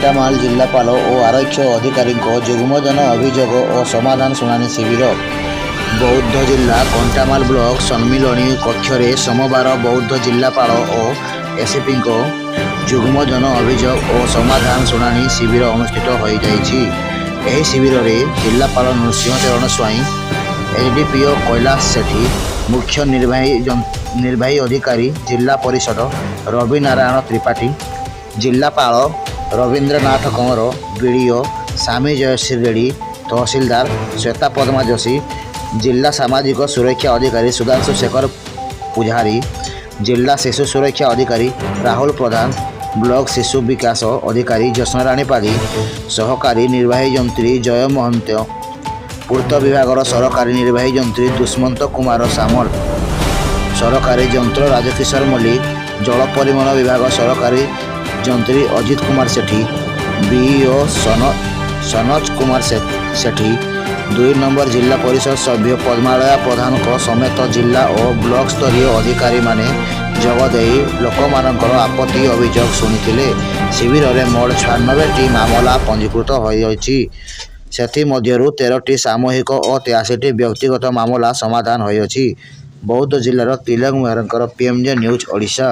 କଣ୍ଟାମାଲ ଜିଲ୍ଲାପାଳ ଓ ଆରକ୍ଷୀ ଅଧିକାରୀଙ୍କ ଯୁଗ୍ମ ଜନ ଅଭିଯୋଗ ଓ ସମାଧାନ ଶୁଣାଣି ଶିବିର। ବୌଦ୍ଧ ଜିଲ୍ଲା କଣ୍ଟାମାଲ ବ୍ଲକ ସମ୍ମିଳନୀ କକ୍ଷରେ ସୋମବାର ବୌଦ୍ଧ ଜିଲ୍ଲାପାଳ ଓ ଏସ୍ପିଙ୍କ ଯୁଗ୍ମ ଜନ ଅଭିଯୋଗ ଓ ସମାଧାନ ଶୁଣାଣି ଶିବିର ଅନୁଷ୍ଠିତ ହୋଇଯାଇଛି। ଏହି ଶିବିରରେ ଜିଲ୍ଲାପାଳ ନୃସିଂହ ଚରଣ ସ୍ୱାଇଁ, ଏସ୍ଡିପିଓ କୈଳାସ ସେଠୀ, ମୁଖ୍ୟ ନିର୍ବାହୀ ଅଧିକାରୀ ଜିଲ୍ଲା ପରିଷଦ ରବି ନାରାୟଣ ତ୍ରିପାଠୀ, ଜିଲ୍ଲାପାଳ ରବୀନ୍ଦ୍ରନାଥ କହଁର, ବିଡ଼ିଓ ସାମି ଜୟଶ୍ରୀ ରେଡ଼ି, ତହସିଲଦାର ଶ୍ୱେତା ପଦ୍ମା ଯୋଶୀ, ଜିଲ୍ଲା ସାମାଜିକ ସୁରକ୍ଷା ଅଧିକାରୀ ସୁଧାଂଶୁ ଶେଖର ପୂଜାରୀ, ଜିଲ୍ଲା ଶିଶୁ ସୁରକ୍ଷା ଅଧିକାରୀ ରାହୁଲ ପ୍ରଧାନ, ବ୍ଲକ ଶିଶୁ ବିକାଶ ଅଧିକାରୀ ଜ୍ୟୋତ୍ସ୍ନାରାଣୀ ପାଢ଼ୀ, ସହକାରୀ ନିର୍ବାହୀ ଯନ୍ତ୍ରୀ ଜୟ ମହନ୍ତ, ପୂର୍ତ୍ତ ବିଭାଗର ସରକାରୀ ନିର୍ବାହୀ ଯନ୍ତ୍ରୀ ଦୁଷ୍ମନ୍ତ କୁମାର ସାମଲ, ସରକାରୀ ଯନ୍ତ୍ରୀ ରାଜକିଶୋର ମଲ୍ଲିକ, ଜଳ ପରିମଳ ବିଭାଗ ସରକାରୀ ଯନ୍ତ୍ରୀ ଅଜିତ କୁମାର ସେଠୀ, ବିଇଓ ସନୋଜ କୁମାର ସେଠୀ, 2 ନମ୍ବର ଜିଲ୍ଲା ପରିଷଦ ସଭ୍ୟ ପଦ୍ମାଳୟା ପ୍ରଧାନଙ୍କ ସମେତ ଜିଲ୍ଲା ଓ ବ୍ଲକ ସ୍ତରୀୟ ଅଧିକାରୀମାନେ ଯୋଗଦେଇ ଲୋକମାନଙ୍କର ଆପତ୍ତି ଅଭିଯୋଗ ଶୁଣିଥିଲେ। ଶିବିରରେ ମୋଟ 96ଟି ମାମଲା ପଞ୍ଜୀକୃତ ହୋଇଅଛି। ସେଥିମଧ୍ୟରୁ 13ଟି ସାମୂହିକ ଓ 83ଟି ବ୍ୟକ୍ତିଗତ ମାମଲା ସମାଧାନ ହୋଇଅଛି। ବୌଦ୍ଧ ଜିଲ୍ଲାର ତିଲକ ମେହେରଙ୍କର ପିଏମ୍ଜେ ନ୍ୟୁଜ୍ ଓଡ଼ିଶା।